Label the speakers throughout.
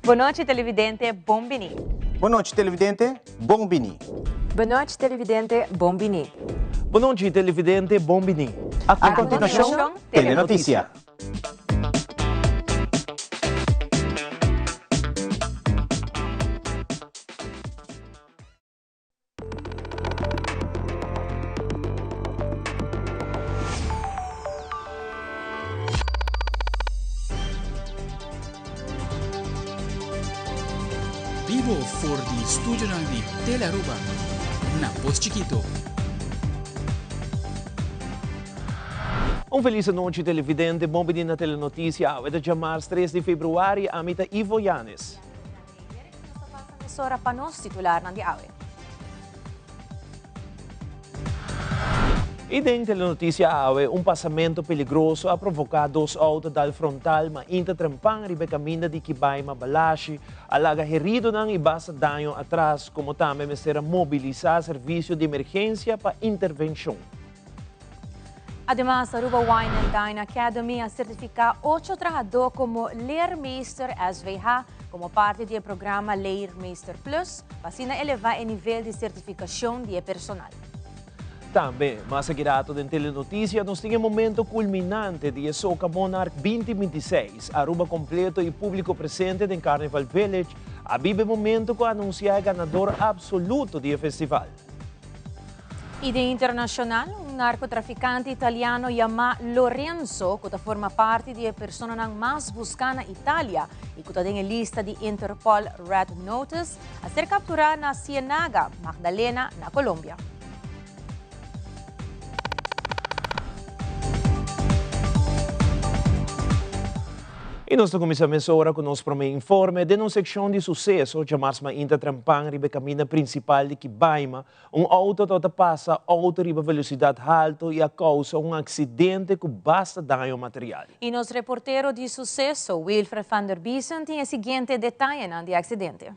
Speaker 1: Bon nochi televidente, bon bini.
Speaker 2: Bon nochi televidente, bon bini.
Speaker 3: Bon nochi televidente, bon bini.
Speaker 4: Bon nochi televidente, bon bini.
Speaker 2: A continuacion, Telenoticia.
Speaker 5: Bibo for di studionan di Telearuba na Pos Chikito.
Speaker 4: Un felis anochi televidente, bon bini na Telenoticia. Awe ta djamars 3 di februari, ami ta Ivo Yanes.
Speaker 1: Mesora pa nos titularnan di awe.
Speaker 4: Y den Telenoticia awe, un pasamento peligroso a provoca dos auto dal frontal mainta trempan riba e caminda di Kibaima Balashi, a laga heridonan y basta daño atras, como tambe mester a mobilisa servicio di emergencia pa intervencion.
Speaker 1: Ademas, Aruba Wine and Dine Academy a certifica ocho trahador como Leermeester SVH como parti di e programa Leermeester Plus pa asina eleva e nivel di certificacion di e personal.
Speaker 4: Tambe, mas aki rato den Telenoticia nos tin e momento culminante di e Soca Monarch 2026. Aruba completo y publico presente den Carnival Village a biba e momento cu a anuncia e ganador absoluto di e festival.
Speaker 1: I den internashonal, un narkotrafikante italiano yamá Lorenzo, ku ta forma parti di e personanan mas buská na Italia i ku ta den e lista di Interpol Red Notice, a ser kapturá na Ciénaga, Magdalena, na Colombia.
Speaker 4: I nos ta kuminsá mesora ku nos promé informe. Den un sekshon di suseso, djamars mainta trempan riba e kaminda prinsipal di Kibaima, un outo tabata pasa outo riba velosidat haltu i a kousa un aksidente ku basta daño material.
Speaker 1: I nos reportero di suseso, Wilfred van der Biesen, tin e siguiente detayenan di e aksidente.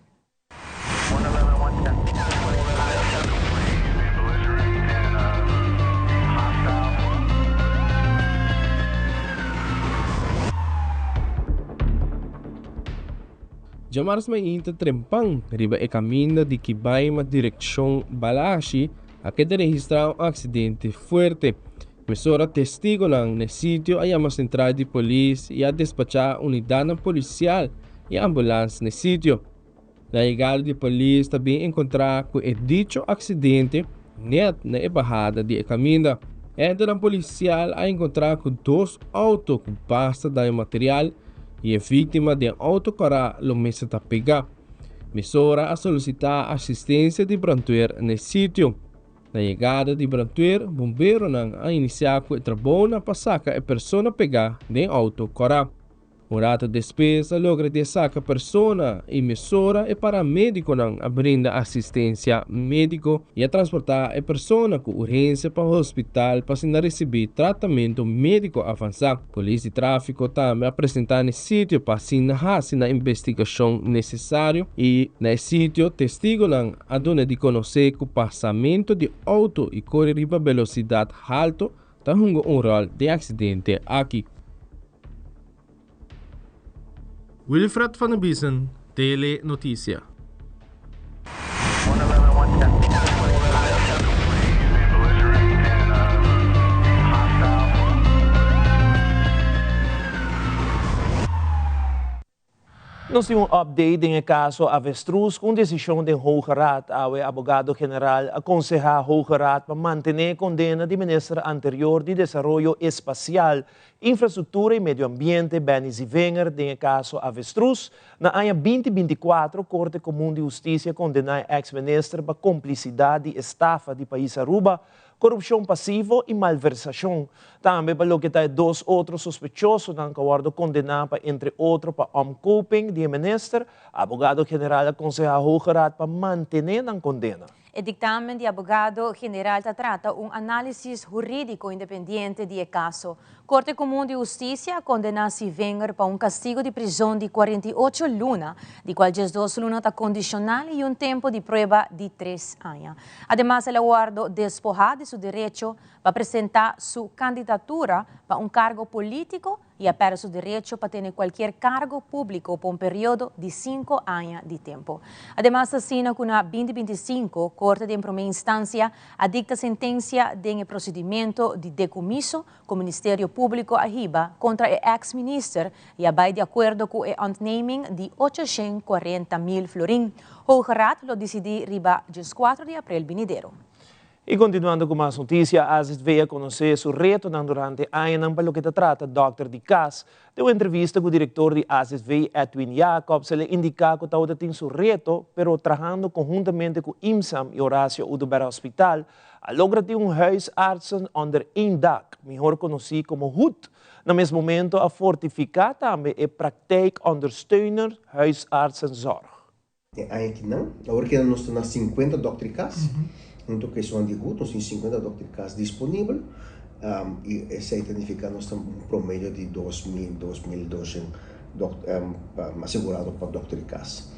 Speaker 6: Djamars mainta trempan riba e kaminda di Kibaima direkshon Balashi a keda registrá un aksidente fuerte. Mesora testigonan n'e sitio a yama sentral di polis i a despachá unidatnan polisial i ambulans n'e sitio. Na yegada di polis ta bin enkontrá ku e dicho aksidente nèt na e bahada di e kaminda. Entenan polisial a enkontrá ku dos outo ku basta daño material i e víktima den outo kòrá lo mester ta pegá. Mesora a solisitá asistensia di brantwer n'e sitio. Na yegada di brantwer, bomberonan a inisiá ku e trabounan pa saka e persona pegá den outo kòrá. Un rato despues a logra di a saka persona i mesora e paramedikonan a brinda asistensia mediko i a transportá e persona ku urgensia pa hospital pa asina risibí tratamentu mediko avansá. Polis di tráfiko tambe a presentá na e sitio pa asina hasi nan investigashon nesesario i na e sitio testigonan a duna di konosé ku pasamentu di outo i kore riba belosidat haltu ta hunga un ròl den aksidente aki. Wilfred van der Biesen, Tele Noticia.
Speaker 4: Nos tin un update den e caso Avestruz cu un decision den Hoge Raad. Awe abogado general a conseha Hoge Raad pa mantene e condena di minister anterior di Desaroyo Espacial, Infrastructura y Medio Ambiente Benny Zievinger den e caso Avestruz. Na aña 2024 Corte Comun di Husticia a condena e ex minister pa complicidad di estafa di pais Aruba, korupshon pasivo i malversashon. Tambe pa loke ta e dos otro sospechosonan ku a wòrdu kondená pa entre otro pa omkoping di e minister, abogado general a konsehá Hoge Raad pa mantené nan kondena.
Speaker 1: E diktamen di abogado general ta trata un análisis hurídiko independiente di e kaso. Korte Komun di Hustisia a kondená Sivinger pa un kastigu di prizon di 48 luna, di kual 12 luna ta kondishonal i un tempu di prueba di tres aña. Ademas el a wòrdu despohá di su derecho pa presentá su kandidatura pa un kargo polítiko. y a perde su derecho pa tene cualkier cargo publico pa un periodo di cinco aña di tempo. Ademas asina cu na 2025 Corte den Prome Instancia a dicta sentencia den e procedimento di decomiso cu Ministerio Publico a hiba contra e ex minister y a bay di acuerdo cu e ontneming di 840 mil florin. Hoge Raad lo dicidi riba 14 di april binidero.
Speaker 4: Y continuando cu mas noticia, AZV a conoce su retonan durante añanan pa loke ta trata dokter di cas. Den un entrevista cu director di AZV, Edwin Jacobs, el a indica cu tawata tin su reto, pero trahando conhuntamente cu IMSAM y Horacio Oduber Hospital, a logra tin un huisartsen onder één dak, mihor conoci como HUD. Na mes momento a fortifica tambe e praktijkondersteuner huisartsenzorg.
Speaker 7: E aña akinan, awor keda nos ta na 50 dòkter di kas, huntu ku esun di hut nos tin 50 dòkter di kas disponibel i esei ta nifiká nos ta un promedio di 2.000, 2.200 asegurado pa dòkter di kas.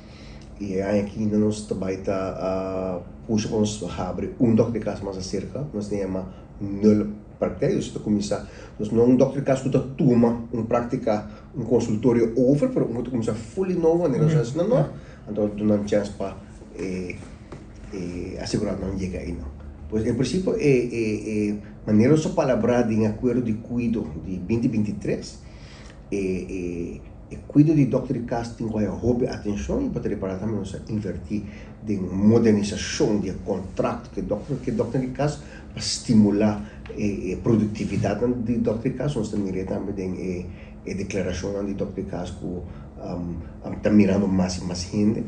Speaker 7: I e aña aki nos ta bai ta pusha pa nos habri un dòkter di kas mas aserka, nos ta yama nul praktijk, nos ta kuminsá, nos no un dòkter di kas ku ta tuma un práktika un consultorio over, pero un ku ta kuminsá fully nobo manera nos hasi na Noord, anto duna nan chèns pa e e aseguradonan yega einan. Pues en prinsipio e e e manera nos a palabrá den e akuerdo di kuido di 2023, e e e kuido di dòkter di kas tin ku haya hopi atenshon i pa ta repará tambe nos a invertí den modernisashon di e kontrakt ku e dòkter ku e dòkter di kas pa stimulá e e produktividatnan di dòkter di kas. Nos ta mir'é tambe den e E deklarashonnan di Dòkter Kaas ku ta mirando mas i mas hende.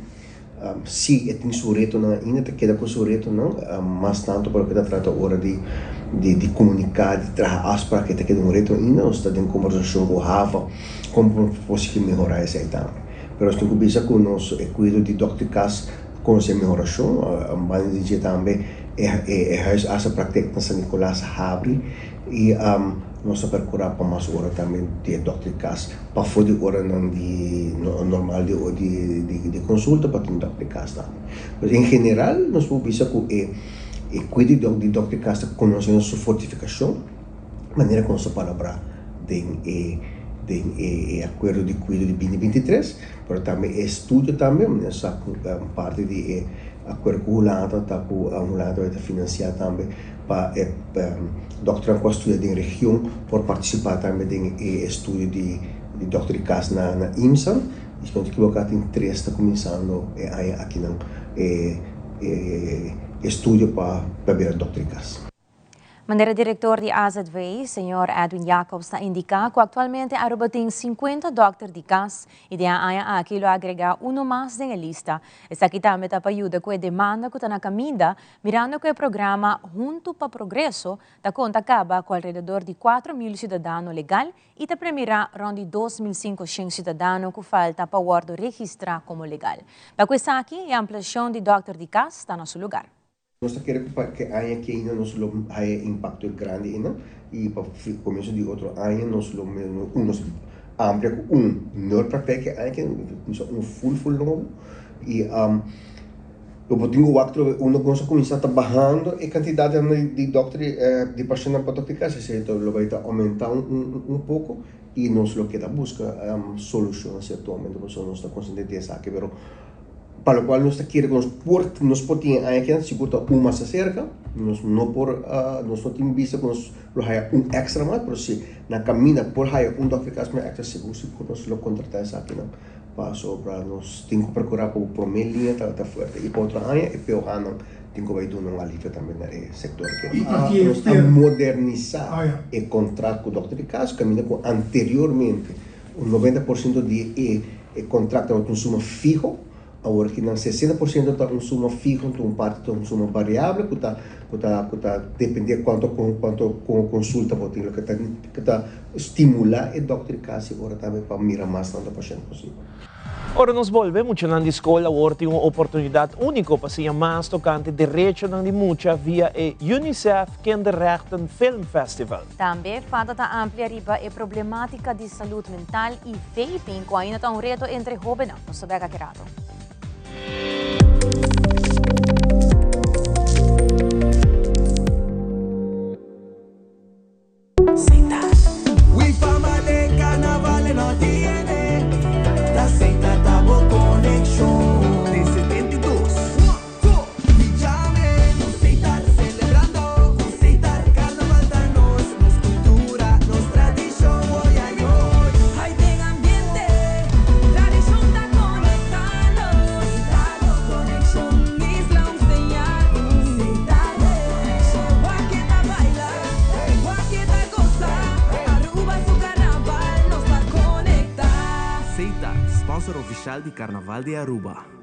Speaker 7: Si e tin su retonan ainda, ta keda ku su retonan, mas tantu pa loke ta trata ora di di komuniká, di traha afsprak, e ta keda un reto ainda. Nos ta den kombersashon ku Hava kon por por sigui mehorá esei tambe. Pero nos tin ku bisa ku nos e kuido di Dòkter Kaas konosé mehorashon. Banda di dje tambe e e huisartsenpraktijk na San Nicolas habri i Nos ta percura pa mas ora tambe di e dokter di cas pafo di oranan di normal di di consulta pa tin dokter di cas tambe. Pues en general nos por bisa cu e e cuido di dokter di cas ta conoce su fortificacion manera cu nos a palabra den e den e acuerdo di cuido di 2023 pero tambe e estudio tambe manera sa cu parti di e acuerdo cu Hulanda ta cu Hulanda ta financia tambe pa e dòkternan ku a studia den region por partisipá tambe den e estudio di dòkter di kas na na IMSA. I si no ta ekiboká tin tres ta kuminsando e aña akinan e estudio pa bira dòkter di kas.
Speaker 1: Manera direktor di AZV, señor Edwin Jacobs ta indiká ku aktualmente Aruba tin 50 dòkter di kas i den e aña aki lo agregá uno mas den e lista. Esaki tambe ta pa yuda ku e demanda ku ta na kaminda Mirando ku e programa Huntu pa Progreso ta konta kaba ku alrededor di 4000 siudadano legal i ta premirá rònt di 2500 siudadano ku falta pa wòrdu registrá komo legal. Pa ku esaki e ampliashon di dòkter di kas ta na su lugar.
Speaker 7: Nos ta kere ku pa ke aña aki ainda nos lo haya impakto grandi einan i pa komienso di otro aña nos lo nos amplia ku un nul praktijk ke aña aki kuminsá un ful ful nobo i Lo bo tin ku wak trobe unda ku nos a kuminsá ta bahando e kantidatnan di dòkter di pashèntnan pa dòkter di kas, esei ta lo bai ta oumentá un poko i nos lo keda buska solushon na sierto momento pasobra nos ta konsiente di esaki pero pa lokual nos ta kere ku nos por nos por tin e aña aki sigur ta un mas aserka nos no por nos no tin bista ku nos lo haya un èkstra mas pero si na kaminda por haya un dòkter di kas mas èkstra sigur sigur nos lo kontratá esakinan. Pasobra nos tin ku perkurá pa bo promé liña ta ta fuerte i pa otro aña e POHnan tin ku bai duna un alivio tambe na e sektor aki. Nos a modernisá e kontrakt ku dòkter di kas kaminda ku anteriormente un 90% di e kontrakt tabata un suma fiho. Awor ki nan 60% ta un suma fiho anto un parti ta un suma variable ku ta ku ta ku ta depende kuanto kuanto konsulta bo tin loke ta ku ta stimula e dòkter di kas i ora tambe pa mira mas tantu pashènt posibel.
Speaker 4: Ora nos bolbe, muchanan di skol awor tin un oportunidat úniko pa siña mas tokante derechonan di mucha via e UNICEF Kinderrechten Film Festival.
Speaker 1: Tambe fada ta amplia riba e problematica di salud mental y vaping cu ainda ta un reto entre hobennan. Nos ta bek aki rato.
Speaker 8: Sponsor oficial di Carnaval di Aruba.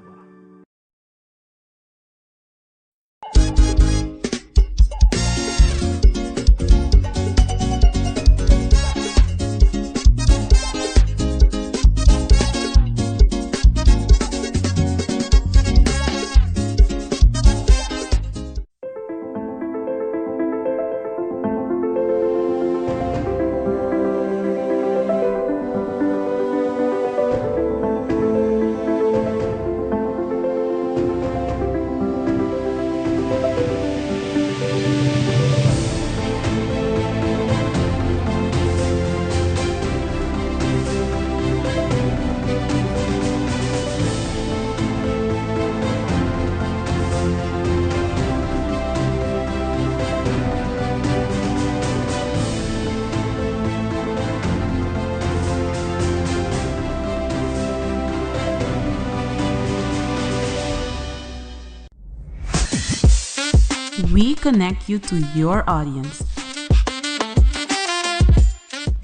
Speaker 9: We connect you to your audience.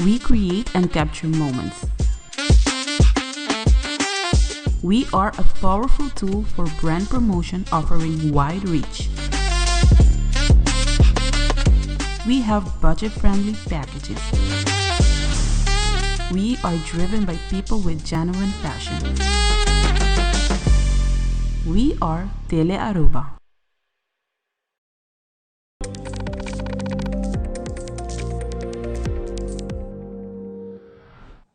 Speaker 9: We create and capture moments. We are a powerful tool for brand promotion offering wide reach. We have budget-friendly packages. We are driven by people with genuine passion. We are Tele Aruba.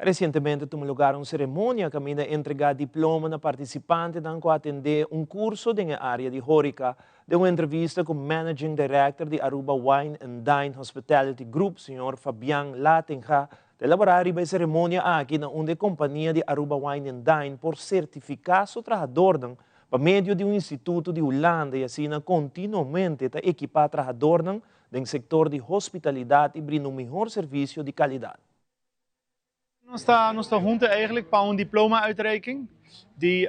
Speaker 4: Resientemente tuma lugar un ceremonia caminda entrega diploma na participantenan cu a atende un curso den e area di horica. Den un entrevista cu Managing Director di Aruba Wine and Dine Hospitality Group, señor Fabian Latinga, ta elabora riba e ceremonia aki na unda e compania di Aruba Wine and Dine por certifica su trahadornan pa medio di un instituto di Hulanda y asina continuamente ta ekipa trahadornan den sector di hospitalidad y brinda un mihor servicio di calidad.
Speaker 10: Nos ta nos ta hunto eigenlijk pa un diploma uitreiking di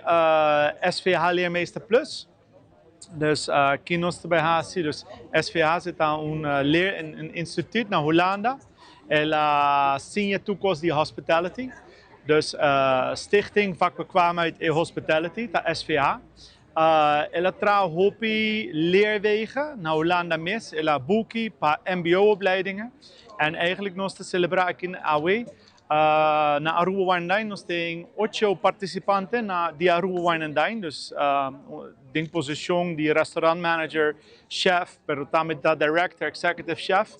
Speaker 10: SVH Leermeester Plus. Dus ki nos ta bai hasi, dus SVH ta un leer un instituut na Hulanda. El a siña tur kos di hospitality. Dus Stichting Vakbekwaamheid e Hospitality ta SVH. El a traha hopi leerwegen na Hulanda mes, el a buki pa mbo opleidingen en eigenlijk nos ta celebra aki awe na Aruba Wine and Dine nos tin ocho participante na di Aruba Wine and Dine, dus den posicion di restaurant manager, chef, pero tambe ta director, executive chef.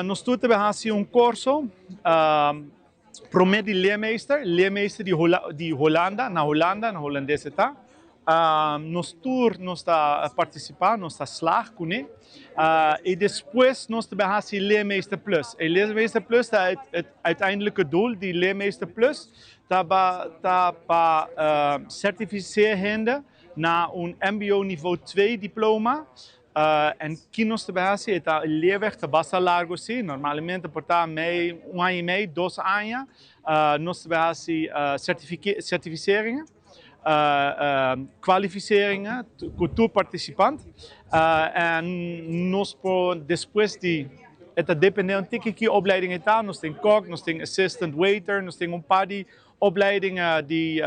Speaker 10: Nos tur ta bay haci un curso. Promé di leermeester, leermeester di di Holanda, na Holanda, na Holandes e ta. Nos tur nos ta partisipá, nos ta slag kuné. I despues nos ta bai hasi leermeester plus. E leermeester plus ta het uiteindelijke doel di leermeester plus ta ta pa sertifiseer hende na un mbo niveau twee diploma. En ki nos ta bai hasi? E ta leerweg ta basta largo si, normalmente por ta mei, un aña y mei, dos aña. Nos ta bai hasi certificeringen, kwalificeringen ku tur participant. En nos por despues di, e ta depende un tiki ki opleiding e ta, nos tin kok, nos tin assistant waiter, nos tin un par di opleidingen di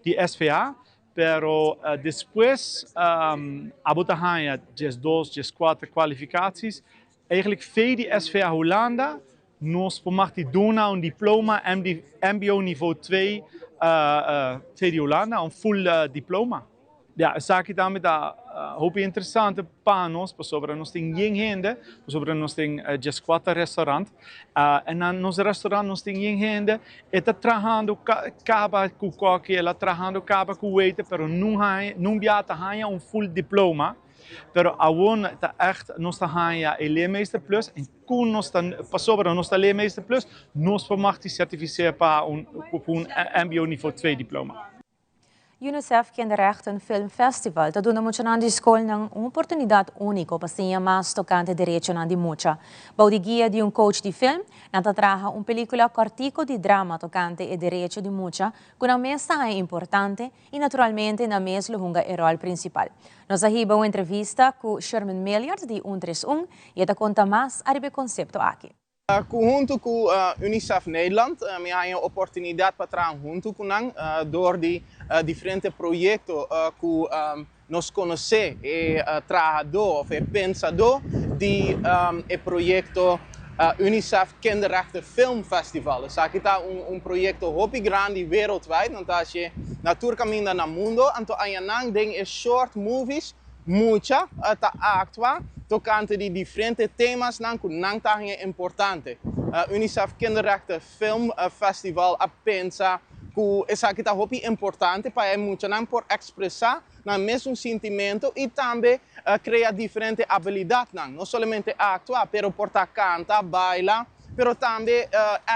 Speaker 10: SVH. Pero despues abo ta haña 12, 14 kwalifikaties. Eigenlijk via di SVH Hulanda nos por mag di duna un diploma mbo niveau 2 via di Hulanda, un full diploma. Ja, esaki tambe ta hopi interesante pa nos pasobra nos tin yen hende, pasobra nos tin 14 restaurant. En na nos restaurant nos tin yen hende E ta trahando kaba ku koki, el a trahando kaba ku waiter, pero nun haña, nun bia ta haña un full diploma. Pero awor ta echt nos ta haña e leermeester plus en ku nos ta, pasobra nos ta leermeester plus, nos por mag di sertifiseer pa un un mbo nivo twee diploma.
Speaker 1: UNICEF Kinderrechten Film Festival ta duna muchanan di skolnan un oportunidat úniko pa siña mas tokante derechonan di mucha. Bou di guia di un coach di film, nan ta traha un pelíkula kòrtiku di drama tokante e derecho di mucha ku nan mes ta haña importante i naturalmente nan mes lo hunga e ròl prinsipal. Nos a hiba un entrevista ku Sherman Milliard di Un Tres Un i e ta konta mas ariba e konsepto aki.
Speaker 11: Huntu ku UNICEF Nederland, mi a haña oportunidat pa traha huntu ku nan dor di diferente proyekto ku nos konosé e trahadó òf e pensadó di e proyekto UNICEF Kinderrechten Film Festival. Esaki ta un proyekto hopi grandi wereldwijd, nan ta hasié na tur kaminda na mundo. Anto añanan den e short movies Mucha ta aktua tokante di diferente temasnan ku nan ta haña importante. UNICEF Kinderrechten Film Festival a pensa ku esaki ta hopi importante pa e muchanan por ekspresá nan mesun sintimentu i tambe krea diferente abilidatnan. No solamente aktua, pero por ta kanta, baila, pero tambe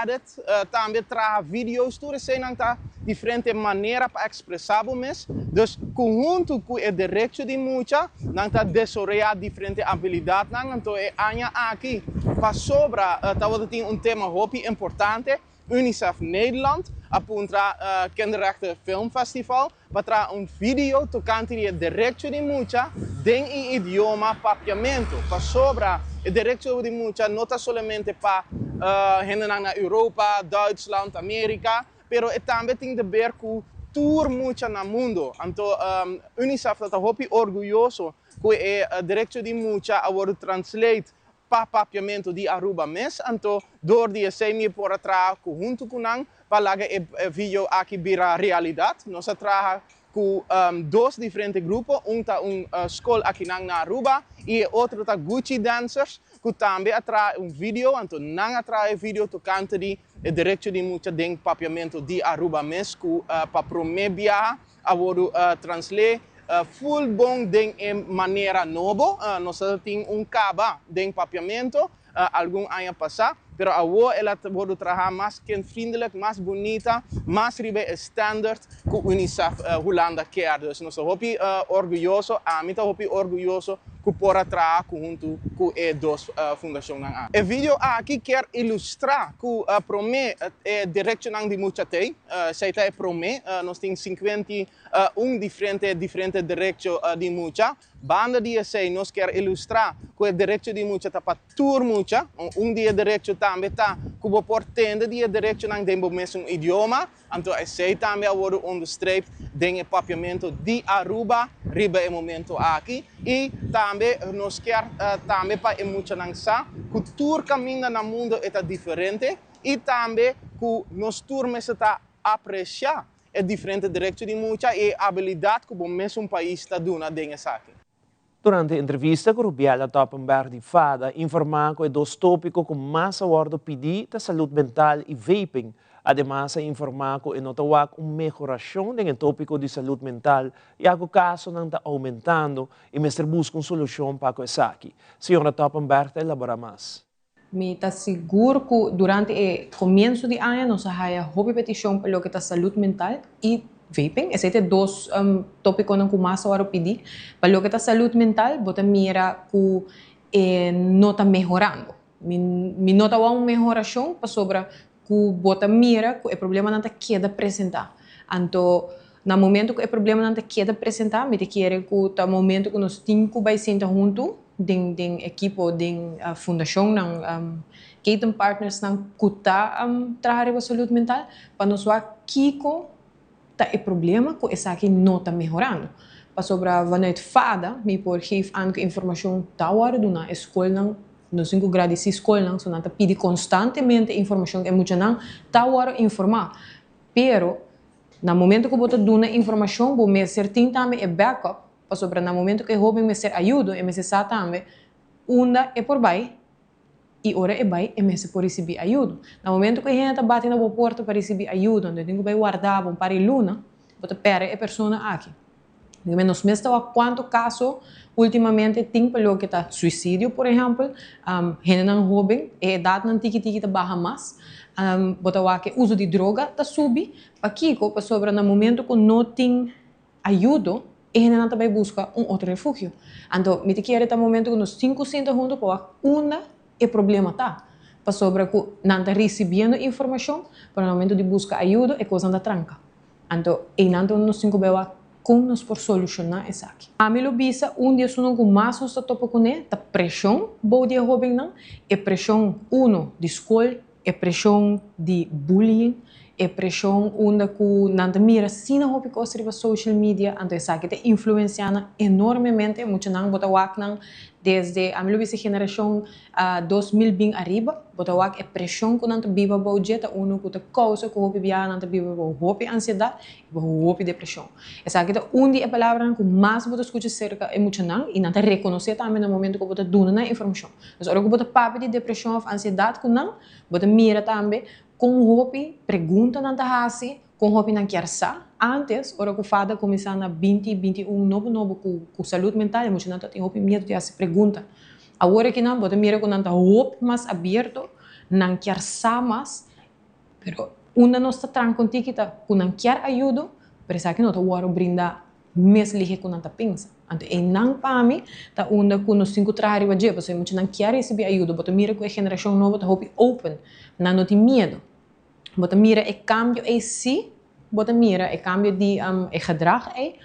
Speaker 11: edit, tambe traha video's, tur eseinan ta diferente manera pa expresa bo mes. Dus cu hunto cu e derecho di mucha, nan ta desaroya diferente habilidadnan. Anto e aña aki pasobra tabata tin un tema hopi importante, UNICEF Nederland a puntra Kinderrechten Film Festival pa traha un video tokante di e derecho di mucha den e idioma papiamentu, pasobra e derecho di mucha no ta solamente pa hendenan na Europa, Duitsland, Amerika, pero e tambe tin de ber ku tur mucha na mundo. Anto UNICEF ta ta hopi orguyoso ku e derecho di mucha a wòrdu translate pa papiamentu di Aruba mes, anto dor di esei mi por a traha ku huntu ku nan pa laga e video aki bira realidat. Nos a traha ku dos diferente grupo, un ta un skol akinan na Aruba i e otro ta Gucci Dancers ku tambe a traha un video, anto nan a traha e video tokante di e derecho di mucha den papiamentu di Aruba mes ku pa promé biaha a wordu translé full bon den e manera nobo. Nos a tin un kaba den papiamento algun aña pasá, pero awor el a wordu trahá mas kindvriendelijk, mas bunita, mas riba e standard ku UNICEF Hulanda kier. Dus nos ta hopi orguyoso, ami ta hopi orguyoso ku por a traha ku huntu ku e dos fundashonnan aki. E video aki kier ilustrá ku promé e derechonan di mucha t'ei. Esei ta e promé. Nos tin 51 diferente diferente derecho di mucha. Banda di esei nos kier ilustrá ku e derecho di mucha ta pa tur mucha. Un di e derecho tambe ta ku bo por tende di e derechonan den bo mesun idioma. Anto esei tambe a wòrdu onderstreept den e papiamentu di Aruba riba e momento aki. I tambe nos kier tambe pa e muchanan sa ku tur kaminda na mundo e ta diferente. I tambe ku nos tur mester ta apresiá e diferente derecho di mucha i e abilidat ku bo mesun pais ta duna den esaki.
Speaker 4: Durante entrevista ku Rubiela Toppenberg di fada informá ku e dos tópiko ku mas a wòrdu pidí ta salud mental i vaping. Ademas a informá ku e no ta wak un mehorashon den e tópiko di salud mental ya ku kasonan ta oumentando i mester buska un solushon pa ku esaki. Señora Toppenberg ta elaborá mas.
Speaker 12: Mi ta sigur ku durante e komienso di aña nos a haya hopi petishon pa loke ta salud mental i vaping. Esei ta e dos topikonan ku mas a wòrdu pidi. Pa loke ta salud mental bo ta mira ku e no ta mehorando. Mi mi no ta wou un mehorashon pasobra ku bo ta mira ku e problemanan ta keda presentá. Anto na momento ku e problemanan ta keda presentá mi ta kere ku ta momento ku nos tin ku bai sinta huntu den den ekipo den fundashonnan ketenpartnersnan ku ta traha riba salud mental pa nos wak kiko ta e problema ku esaki no ta mehorando. Pasobra vanuit fada mi por geef aan ku informashon ta wòrdu duna e skolnan nos tin ku gradisí skolnan so nan ta pidi konstantemente informashon e muchanan ta wòrdu informá pero na momento ku bo ta duna informashon bo mester tin tambe e backup Pasobra na momento ku e hóben mester ayudo, e mester sa tambe unda e por bai i ora e bai e mester por risibí ayudo. Na momento ku e hende ta bati na bo porta pa risibí ayudo, anto e tin ku bai warda bo un par di luna, bo ta pèrdè e persona aki. Dime nos mes ta wak kuantu kaso últimamente tin pa loke ta suisidio por ehèmpel, hendenan hóben, e edatnan tiki tiki ta baha mas, bo ta wak e uso di droga ta subi. Pakiko? Pasobra na momento ku no tin ayudo, e hendenan ta bai buska un otro refugio. Anto, mi ta kere ta momento ku nos tin ku sinta huntu pa wak unda e problema ta. Pasobra ku nan ta risibiendo informashon, pero na momento di buska ayudo e kosnan ta tranka. Anto, einan ta unda nos tin ku bai wak Kon nos por solushoná esaki? Ami lo bisa un di esunnan ku mas nos ta topa kuné ta preshon bou di e hóbennan, e preshon uno di skol, e preshon di bullying, e preshon unda ku nan ta mira asina hopi kos riba social media, anto esaki ta influensiá nan enormemente, muchanan bo ta wak nan desde ami lo bisa generashon 2000 bin ariba, bo ta wak e preshon ku nan ta biba bou dje ta unu ku ta kousa ku hopi biaha nan ta biba bou hopi ansiedat i bou hopi depreshon. Esaki ta un di e palabranan ku mas bo ta skucha serka e muchanan i nan ta rekonosé tambe na momento ku bo ta duna nan informashon. Dus ora ku bo ta papia di depreshon òf ansiedat ku nan, bo ta mira tambe kon hopi pregunta nan ta hasi, kon hopi nan kier sa. Antes, ora ku fada kuminsá na 20, 21 nobo nobo ku ku salud mental, e muchanan ta tin hopi miedu di hasi pregunta. Awor aki nan bo ta mira ku nan ta hopi mas abierto, nan kier sa mas, pero unda nos ta tranka un tiki ta ku nan kier ayudo, pero esaki no ta wòrdu brinda mes lihe ku nan ta pensa. Anto einan pa mi ta unda ku nos tin ku traha riba dje, pasobra e muchanan kier risibí ayudo. Bo ta mira ku e generashon nobo ta hopi open, nan no tin miedu. Bo ta mira e kambio ei sí, bo ta mira e kambio di e gedrag ei,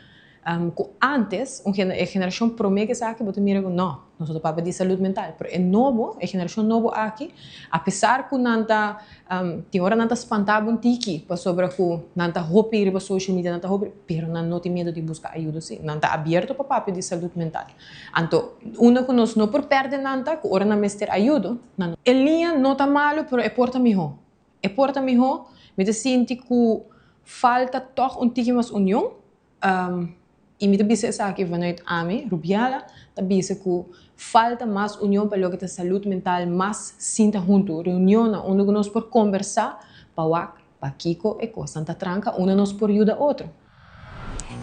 Speaker 12: ku ántes un e generashon promé ku esaki bo ta mira ku nò, nos no ta papia di salud mental, pero e nobo, e generashon nobo aki, apesar ku nan ta tin ora nan ta spantá bo un tiki pasobra ku nan ta hopi riba social media, nan ta hopi, pero nan no tin miedu di buska ayuda sí, nan ta abierto pa papia di salud mental. Anto, unda ku nos no por pèrdè nan ta ku ora nan mester ayudo, nan. E liña no ta malu, pero e por ta mihó. E por ta mihó, mi ta sinti ku falta tòg un tiki mas union. I mi ta bisa esaki vanuit ami, Rubiela, ta bisa ku falta mas union pa loke ta salud mental, mas sinta huntu, reunionnan unda ku nos por kombersá pa wak pakiko e kosnan ta tranka, unda nos por yuda otro.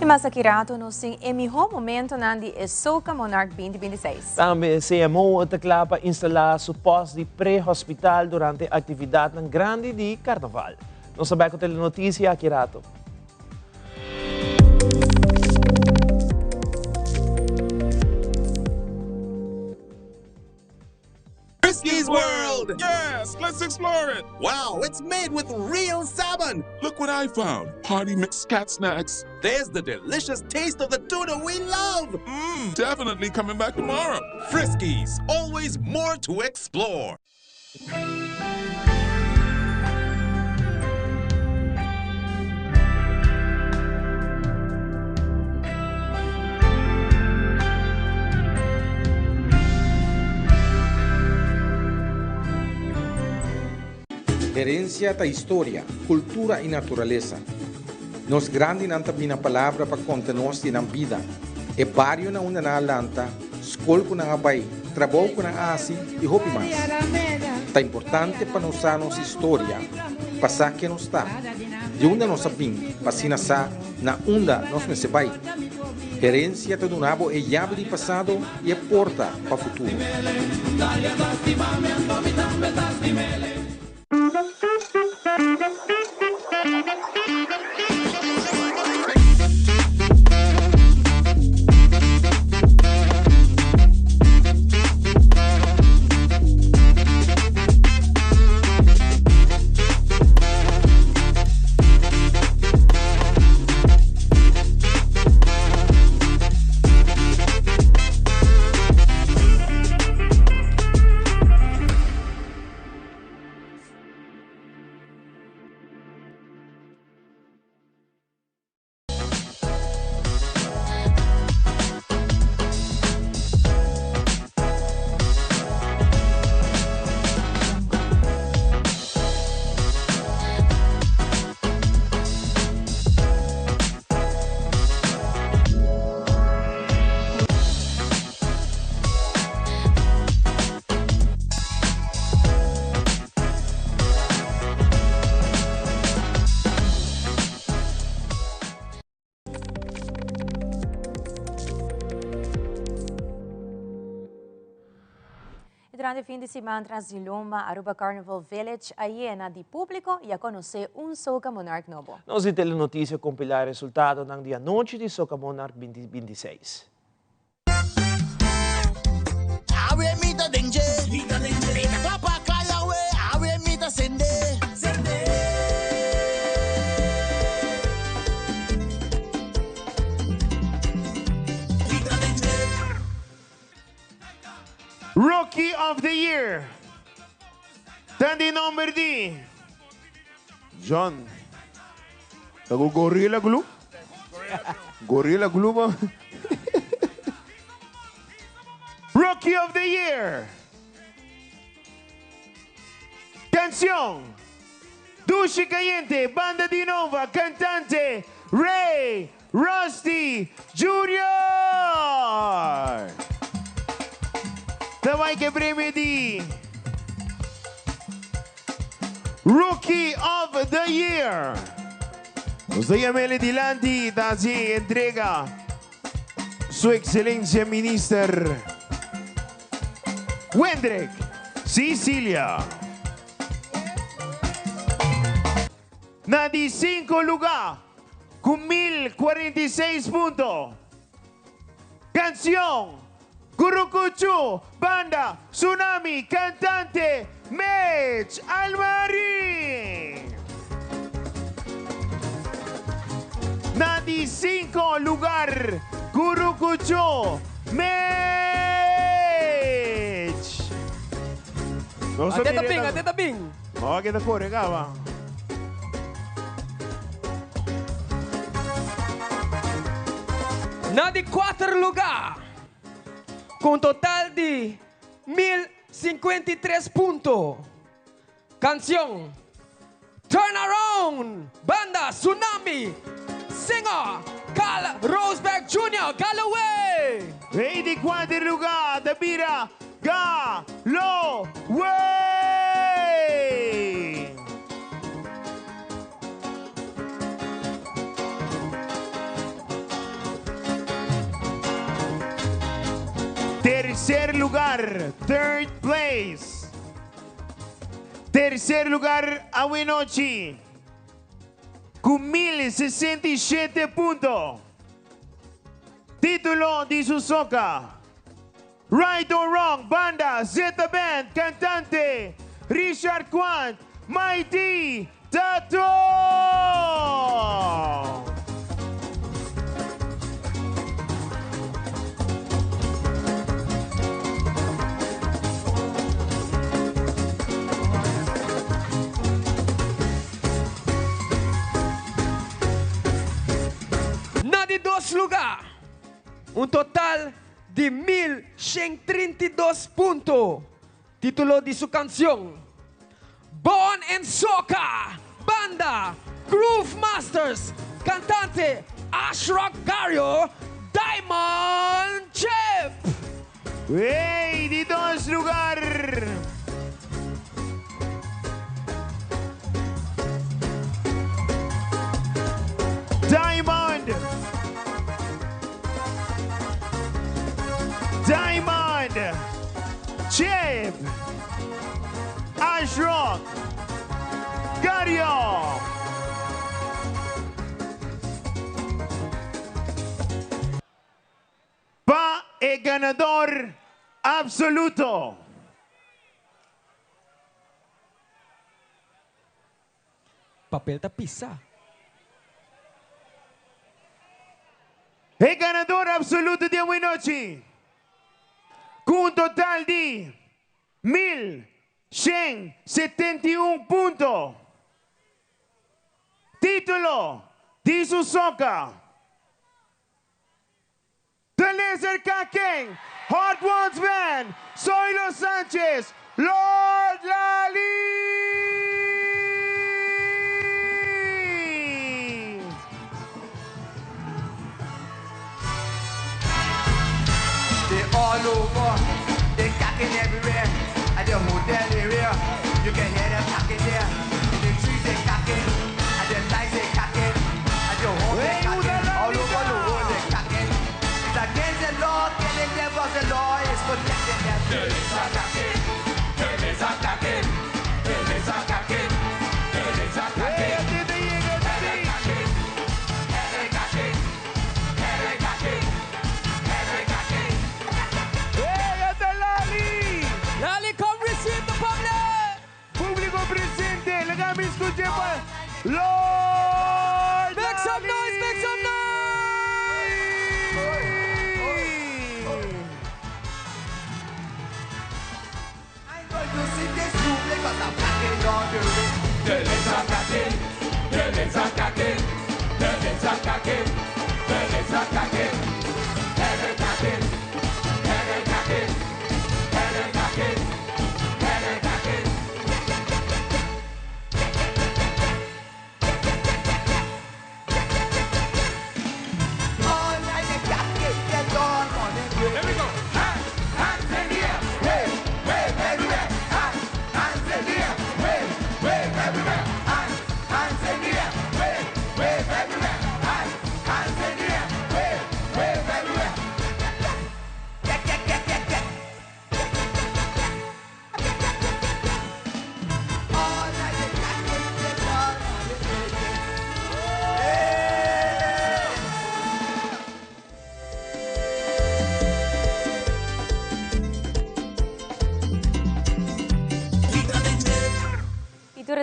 Speaker 1: I mas aki rato nos tin e mihó momentonan di e Soca Monarch 2026.
Speaker 4: Tambe CMO ta kla pa instalá su pòst di pre-hospital durante aktividatnan grandi di karnaval. Nos ta bèk ku Telenotisia aki rato.
Speaker 13: Friskies World! Yes, let's explore it! Wow, it's made with real salmon! Look what I found! Party mix cat snacks. There's the delicious taste of the tuna we love! Mmm, definitely coming back tomorrow. Friskies, always more to explore.
Speaker 14: Herencia ta historia, cultura y naturalesa. Nos grandinan ta bina palabra pa conta nos di nan bida, e bario na unda nan a lanta, skol ku nan a bai, trabou ku nan a hasi i hopi mas. Ta importante pa nos sa nos historia, pa sa ken nos ta, di unda nos a bin, pa asina sa na unda nos mester bai. Herensia ta duna bo e yabi di pasado i e porta pa futuro.
Speaker 1: Y durante fin di siman tras di lomba, Aruba Carnival Village a yena di publico y a conoce un Soca Monarch nobo.
Speaker 4: Nos di Telenoticia compila e resultadonan di anochi di Soca Monarch 2026.
Speaker 15: Awe mi ta den dje. Mi ta den dje. Mi ta kla pa kai awe. Awe mi ta sende. Sende.
Speaker 16: of the Year ta di nomber di John. Ta ku Gorilla Glue? Gorilla Glue ba? Rookie of the Year. Cancion, Dushi Cayente, Banda di Nova, cantante Ray Rusty Junior. Ta bai ku e premio di Rookie of the Year. Nos ta yam'é dilanti ta hasi entrega Su Excelencia Minister Wendrick Cicilia. Na di cinco luga cu 1046 punto. Cancion, Curucuchu, Banda, Tsunami, Cantante, Mitch Almarin. Na di cinco lugar, Curucuchu, Mitch. Nos
Speaker 17: Ate ta bin, ate ta bin.
Speaker 16: Oh, ke ta kore kaba.
Speaker 17: Na di kuater lugá, ku un total di 1053 punto, kansion Turn Around, banda Tsunami, singer Carl Roosberg Junior, Galloway.
Speaker 16: E di kuater lugá ta bira Galloway. Tercer lugar, third place. Tercer lugar awenochi cu 1067 punto. Titulo di su soca. Right or Wrong, banda Zeta Band, cantante Richard Quant, Mighty Tato!
Speaker 17: Na di dos lugá, un total di 1132 punto. Título di su kansion, Born in Soca, banda, Groove Masters, kantante, Ashrock Gario, Diamond Chip.
Speaker 16: Ey, di dos lugar. Diamond. Diamond. Chip. Ashrock. Gario. Pa e ganador absoluto.
Speaker 17: Papel ta pisa.
Speaker 16: E ganador absoluto di awenochi cu un total di 1171 punto. Titulo di su soca. The Lizard Kaken, Hot Ones Band, Zoilo Sanchez, Lord Lali!
Speaker 18: They all over, they cocking everywhere. At the hotel area, you can hear them cocking there. In the trees they cocking, at the lights they cocking, at the home they cocking, all over the world they cocking. It's against the law, killing them, but the law is protecting them. There is a cocking, there is a cocking, there is a cocking, there is a cocking.
Speaker 17: Lali, come receive the public!
Speaker 16: Publico presente, laga mi scucha pa Lord
Speaker 17: Make some noise, make some noise!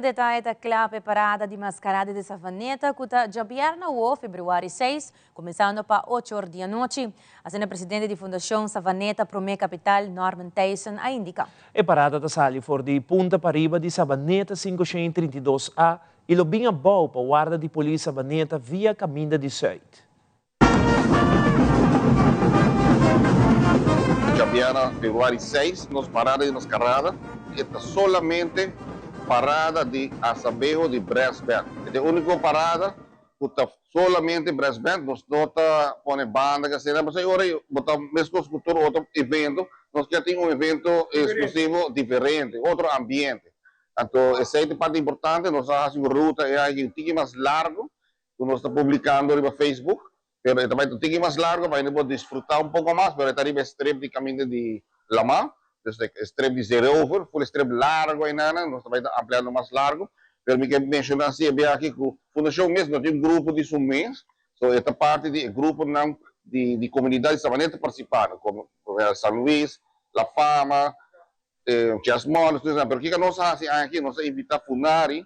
Speaker 1: Tur detaye ta kla pa e parada di Mascarada di Savaneta ku ta djabièrnè awo, febrüari seis, kuminsando pa ocho or di anochi. Asina presidente di Fundashon Savaneta Promé Kapital, Norman Thijssen, a indiká.
Speaker 4: E parada ta sali for di punta pariba di Savaneta 532 A i lo bin abou pa warda di polis Savaneta via kaminda di Sùit.
Speaker 19: Djabièrnè februari seis nos parada di mascarada e ta solamente parada di asabeho di brass band. E ta e unico parada cu ta solamente brass band, nos no ta pone banda ki asina, pasobra e ora bo ta mescos cu tur otro evento, nos kier tin un evento exclusivo diferente, otro ambiente. Anto esey ta e parti importante, nos a haci un ruta e aña aki un tiki mas largo, ku nos ta publikando riba Facebook, pero e ta bai ta un tiki mas largo pa hende por disfrutá un poko mas, pero e ta riba e strip di kaminda di lamá, dus e strip di Zeerover, ful e strip largo einana, nos ta bai ta ampliando mas largo, pero mi ke menshoná si e biaha aki ku Fundashon mes no tin un grupo di su mes, so e ta parti di e gruponan di di komunidat di Sabaneta ta partisipá, komo San Luis, La Fama, Chess Mall, pero kiko nos a hasi aña aki, nos a invitá Funari,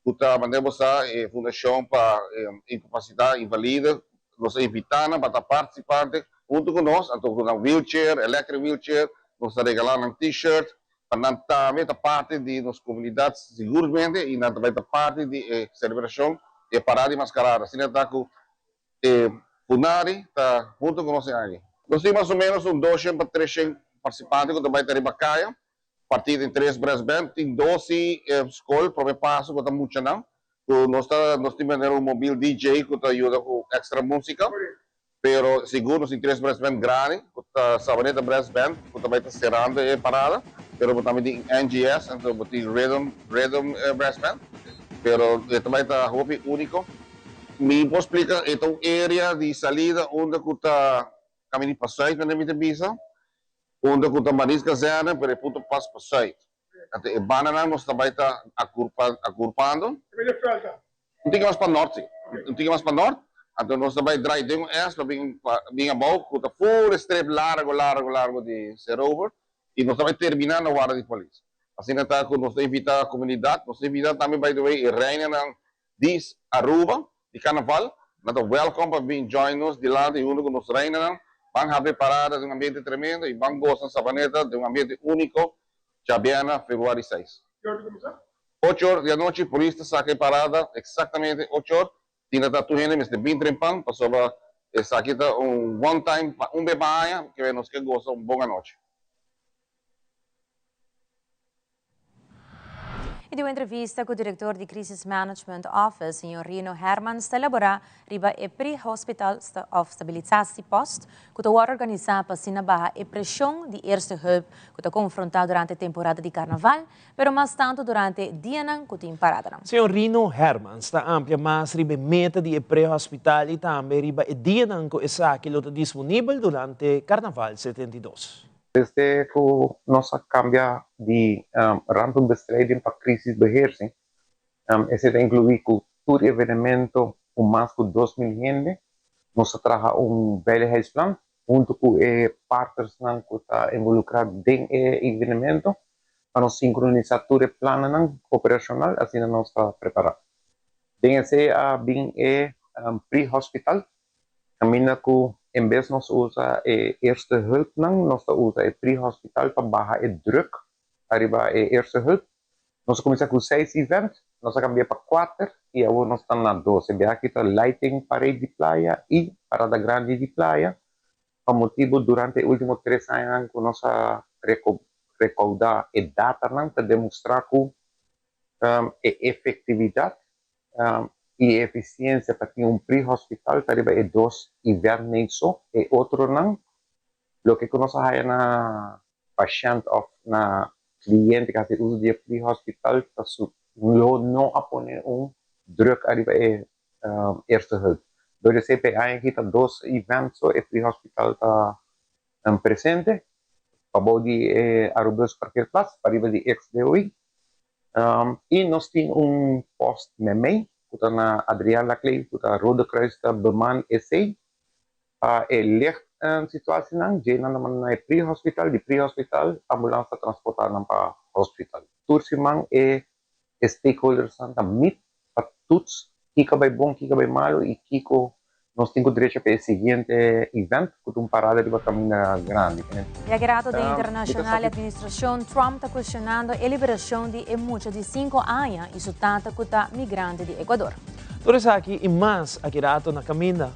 Speaker 19: ku ta manera bo sa e fundashon pa inkapasitá, invalide, nos a invitá nan pa ta partisipante huntu ku nos, anto ku nan wheelchair, electric wheelchair, nos ta regalá nan t-shirt pa nan tambe ta parti di nos komunidat sigurmente i nan ta bai ta parti di e selebrashon di e parada di maskarada. Asina ta ku e Funari ta huntu ku nos e aña. Nos tin mas o ménos un doshen pa treshen partisipante ku ta bai ta riba kaya. Partí den tres brass band, tin dos si skol, prome paso ku ta muchanan, ku nos ta nos tin manera un mobil DJ ku ta yuda ku extra músika, pero sigur nos tin tres brass band grandi ku ta Sabaneta Brass Band ku ta bai ta serando e parada, pero bo tambe tin NGS anto bo tin Rhythm Rhythm Brass Band, pero e ta bai ta hopi úniko. Mi por splika e ta un area di salida unda ku ta kaminda di pa sùit manera mi ta bisa. Unda ku ta Maris Kazerne, pero e punto pas pa sùit. Anto e bandanan nos ta bai ta agurpando. Un tiki mas pa nort, si. Un tiki mas pa nort. Anto nos ta bai drai den un S pa bin pa bin abou ku ta ful e strip largo, largo, largo di Zeerover. I nos ta bai terminá na warda di polis. Asina ta ku nos ta invitá komunidat. Nos ta invitá tambe by the way e reinanan di Aruba di Carnaval, nan ta welcome pa bin join nos dilanti hunto cu nos reinanan, ban habri parada den un ambiente tremendo y ban goza na Savaneta den un ambiente unico djabièrnè februari seis.
Speaker 20: Ki ora ta cuminsa?
Speaker 19: Ocho or di anochi polis ta saca e parada exactamente ocho or, tin ta tur hende mester bin trempan pasobra esaki ta un one time pa un be pa aña ke nos ke goza un bon anochi.
Speaker 1: E di un entrevista ku direktor di Crisis Management Office, señor Rino Hermans, ta elaborá riba e pre-hospital òf stabilisasiepost ku ta wòrdu organisá pa asina baha e preshon di eerste hulp ku ta konfrontá durante temporada di karnaval, pero mas tantu durante dianan ku tin paradanan.
Speaker 4: Señor Rino Hermans ta amplia mas riba e meta di e pre-hospital i tambe riba e dianan ku esaki lo ta disponibel durante Karnaval 72.
Speaker 14: Desde ku nos a kambia di rampenbestrijding pa crisisbeheersing, esei ta inkluí ku tur evenemento ku mas ku 2000 hende, nos ta traha un veiligheidsplan huntu ku e partnersnan ku ta involukrá den e evenemento pa nos sinkronisá tur e plannan operashonal, asina nos ta prepará. Den esei a bin e pre-hospital Caminda cu en bes nos usa e eerste hulpnan, nos ta usa e pre-hospital pa baha e druk ariba e eerste hulp. Nos a cuminsa cu seis event, nos a cambia pa cuater y awor nos ta na dos. E biaha aki ta lighting parade di playa y parada grandi di playa pa motibo durante e ultimo tres añanan cu nos a recauda e datanan ta demostra cu e efectividad i e efisiensia pa tin un pre-hospital ta riba e dos ivèrnei so, e otronan loke ku nos a haya na pashènt òf na kliente ku hasi uso di e pre-hospital ta su lo no a pone un drùk ariba e eerste hulp. Dor di esei pa e aña aki ta dos ivènt so e pre-hospital ta presente, pabou di e Arubus parkeerplaats, pariba di ex-DOI. I nos tin un post memey ku ta na Adriaan Laclé ku ta Rode Kruis ta beman esey pa e licht situasienan dje nan ta manda na e pre-hospital, di pre-hospital ambulans ta transporta nan pa hospital. Tur siman e.
Speaker 20: E stakeholdersnan ta meet pa toets kiko a bai bon, kiko a bai malu i kiko nos tin ku drecha pa e siguiente event ku ta un parada riba kaminda grandi.
Speaker 1: E agerato den internacional e administracion Trump ta cuestionando e liberacion di e mucha di cinco aña y su tata cu ta migrante di Ecuador.
Speaker 4: Tur esaki y mas aki rato na caminda.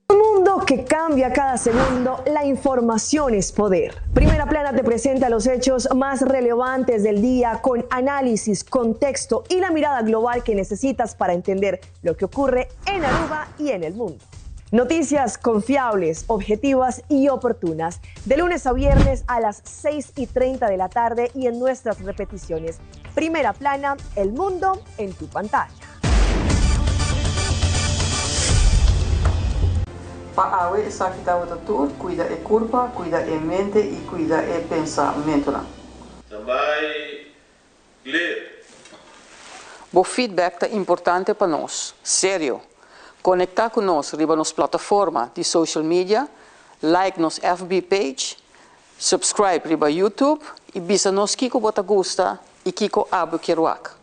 Speaker 21: Un mundo que cambia cada segundo, la información es poder. Primera Plana te presenta los hechos más relevantes del día con análisis, contexto y la mirada global que necesitas para entender lo que ocurre en Aruba y en el mundo. Noticias confiables, objetivas y oportunas. De lunes a viernes a las 6 y 30 de la tarde y en nuestras repeticiones. Primera plana, el mundo en tu pantalla.
Speaker 22: Pa awe esaki tabata tur, cuida e curpa, cuida e mente y cuida e pensamentonan.
Speaker 23: Tambay clear.
Speaker 22: Bo feedback ta importante pa nos. Serio! Conecta cu nos riba nos plataforma di social media, like nos FB page, subscribe riba YouTube y bisa nos kico bo ta gusta y kico abo kier wak.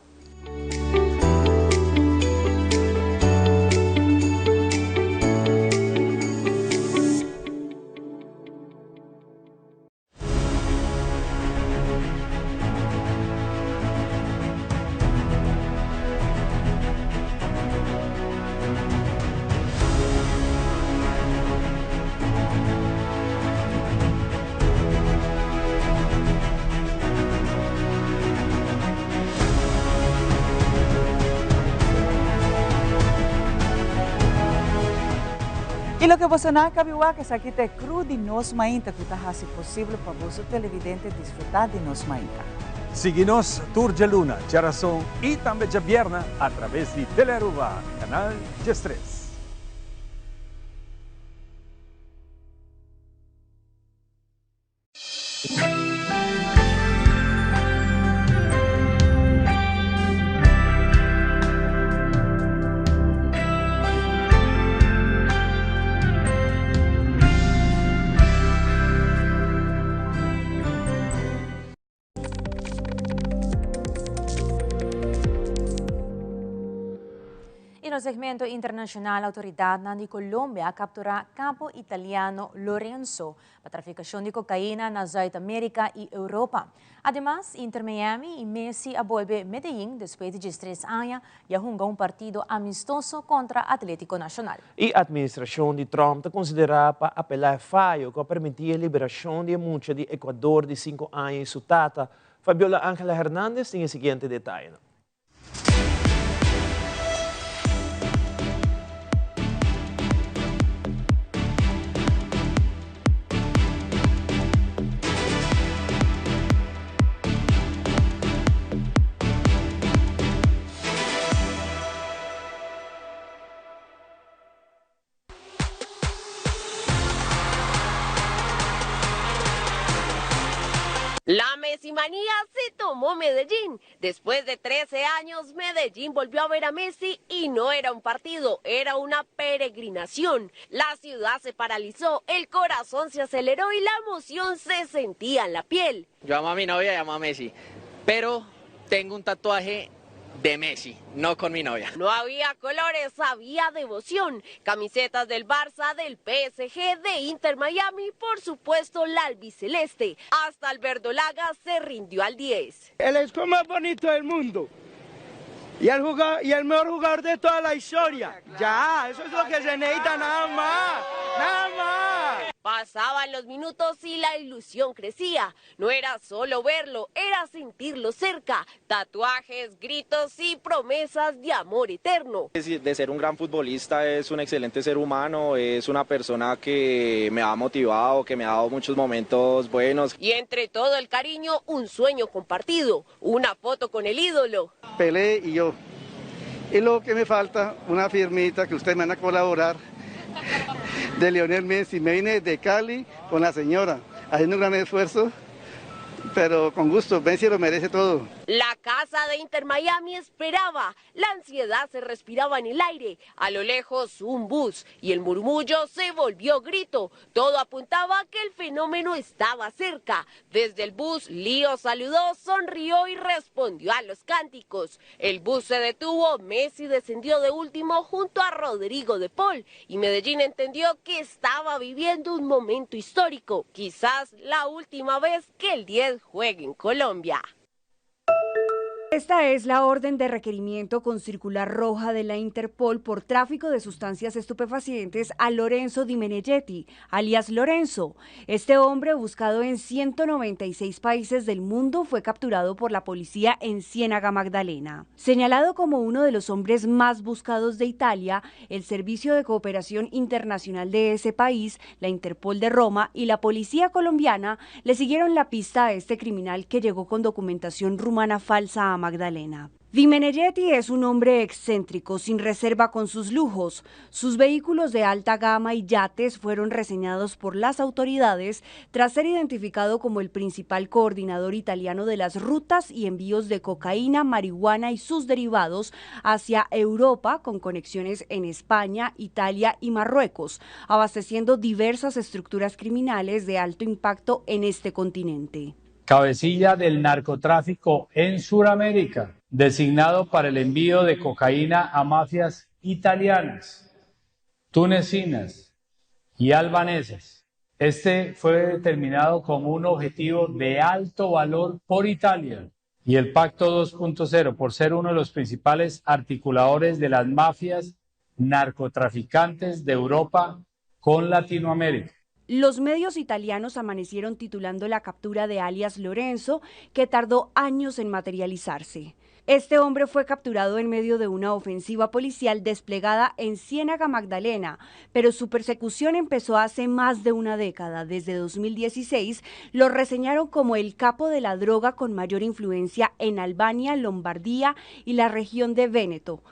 Speaker 24: Y loke boso nan a cabi wak esaki ta e crew di Nos Mainta cu ta haci posibel pa boso televidente disfruta di Nos Mainta.
Speaker 25: Sigui nos tur djaluna, djarason y tambe djabierna a traves di Telearuba, canal 13.
Speaker 1: Y nos segmento internacional, autoridadnan di Colombia a captura capo italiano Lorenzo pa traficacion di cocaina na Zuid America y Europa. Ademas, Inter Miami y Messi a bolbe Medellin despues di diestres aña y a hunga un partido amistoso contra Atletico Nacional.
Speaker 4: E administracion di Trump ta considera pa apela e fayo cu a permiti e liberacion di e mucha di Ecuador di cinco aña y su tata. Fabiola Angela Hernandez tin e siguiente detayenan.
Speaker 26: La Messimanía se tomó Medellín. Después de 13 años, Medellín volvió a ver a Messi y no era un partido, era una peregrinación. La ciudad se paralizó, el corazón se aceleró y la emoción se sentía en la piel.
Speaker 27: Yo amo a mi novia y amo a Messi, pero tengo un tatuaje de Messi, no con mi novia.
Speaker 26: No había colores, había devoción. Camisetas del Barça, del PSG, de Inter Miami, por supuesto la albiceleste. Hasta el verdolaga se rindió al 10.
Speaker 28: El escudo más bonito del mundo. Y el, jugador, y el mejor jugador de toda la historia. Ya, eso es lo que se necesita, nada más. Nada más.
Speaker 26: Pasaban los minutos y la ilusión crecía. No era solo verlo, era sentirlo cerca. Tatuajes, gritos y promesas de amor eterno.
Speaker 29: De ser un gran futbolista, es un excelente ser humano, es una persona que me ha motivado, que me ha dado muchos momentos buenos.
Speaker 26: Y entre todo el cariño, un sueño compartido, una foto con el ídolo.
Speaker 30: Pelé y yo. Y lo que me falta, una firmita que ustedes me van a colaborar de Lionel Messi. Me vine de Cali con la señora, haciendo un gran esfuerzo, pero con gusto. Messi lo merece todo.
Speaker 26: La casa de Inter Miami esperaba. La ansiedad se respiraba en el aire. A lo lejos un bus y el murmullo se volvió grito. Todo apuntaba a que el fenómeno estaba cerca. Desde el bus, Lío saludó, sonrió y respondió a los cánticos. El bus se detuvo, Messi descendió de último junto a Rodrigo de Paul y Medellín entendió que estaba viviendo un momento histórico, quizás la última vez que el 10 juegue en Colombia.
Speaker 2: Esta es la orden de requerimiento con circular roja de la Interpol por tráfico de sustancias estupefacientes a Lorenzo Di Meneghetti, alias Lorenzo. Este hombre, buscado en 196 países del mundo, fue capturado por la policía en Ciénaga Magdalena. Señalado como uno de los hombres más buscados de Italia, el Servicio de Cooperación Internacional de ese país, la Interpol de Roma y la policía colombiana le siguieron la pista a este criminal que llegó con documentación rumana falsa a Magdalena. Di Meneghetti es un hombre excéntrico, sin reserva con sus lujos. Sus vehículos de alta gama y yates fueron reseñados por las autoridades tras ser identificado como el principal coordinador italiano de las rutas y envíos de cocaína, marihuana y sus derivados hacia Europa, con conexiones en España, Italia y Marruecos, abasteciendo diversas estructuras criminales de alto impacto en este continente.
Speaker 3: Cabecilla del narcotráfico en Sudamérica, designado para el envío de cocaína a mafias italianas, tunecinas y albanesas. Este fue determinado como un objetivo de alto valor por Italia y el Pacto 2.0 por ser uno de los principales articuladores de las mafias narcotraficantes de Europa con Latinoamérica.
Speaker 2: Los medios italianos amanecieron titulando la captura de alias Lorenzo, que tardó años en materializarse. Este hombre fue capturado en medio de una ofensiva policial desplegada en Ciénaga Magdalena, pero su persecución empezó hace más de una década. Desde 2016 lo reseñaron como el capo de la droga con mayor influencia en Albania, Lombardía y la región de Véneto.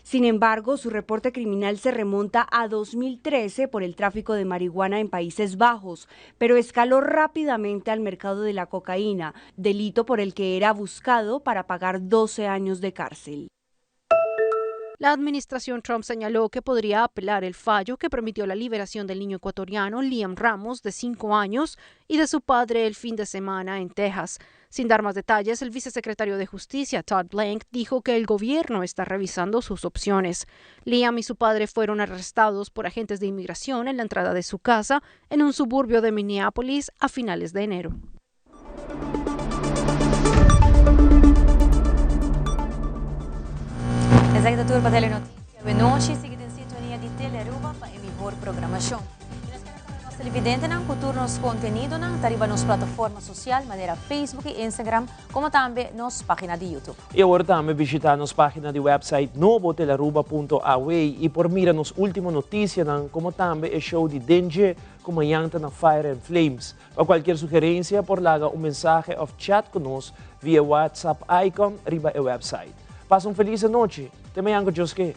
Speaker 2: Sin embargo, su reporte criminal se remonta a 2013 por el tráfico de marihuana en Países Bajos, pero escaló rápidamente al mercado de la cocaína, delito por el que era buscado para pagar 12 años de cárcel.
Speaker 5: La administración Trump señaló que podría apelar el fallo que permitió la liberación del niño ecuatoriano Liam Ramos, de 5 años, y de su padre el fin de semana en Texas. Sin dar más detalles, el vicesecretario de Justicia, Todd Blank, dijo que el gobierno está revisando sus opciones. Liam y su padre fueron arrestados por agentes de inmigración en la entrada de su casa en un suburbio de Minneapolis a finales de enero.
Speaker 1: Esaki ta tur pa Telenoticia Benochi. Sigui den sintonia di Telearuba pa e mihor programacion. Y nos kere corda nos televidentenan cu tur nos contenidonan ta riba nos plataforma social manera Facebook y Instagram, como tambe nos pagina di YouTube.
Speaker 4: Y awor tambe bishita nos pagina di website nobo telearuba punto aw y por mira nos ultimo noticianan como tambe e show di Dengue cu mañan ta na Fire and Flames. Pa cualkier sugerencia por laga un mensahe of chat cu nos via WhatsApp icon riba e website. Pasa un feliz anochi. Te mañan cu Dios ke.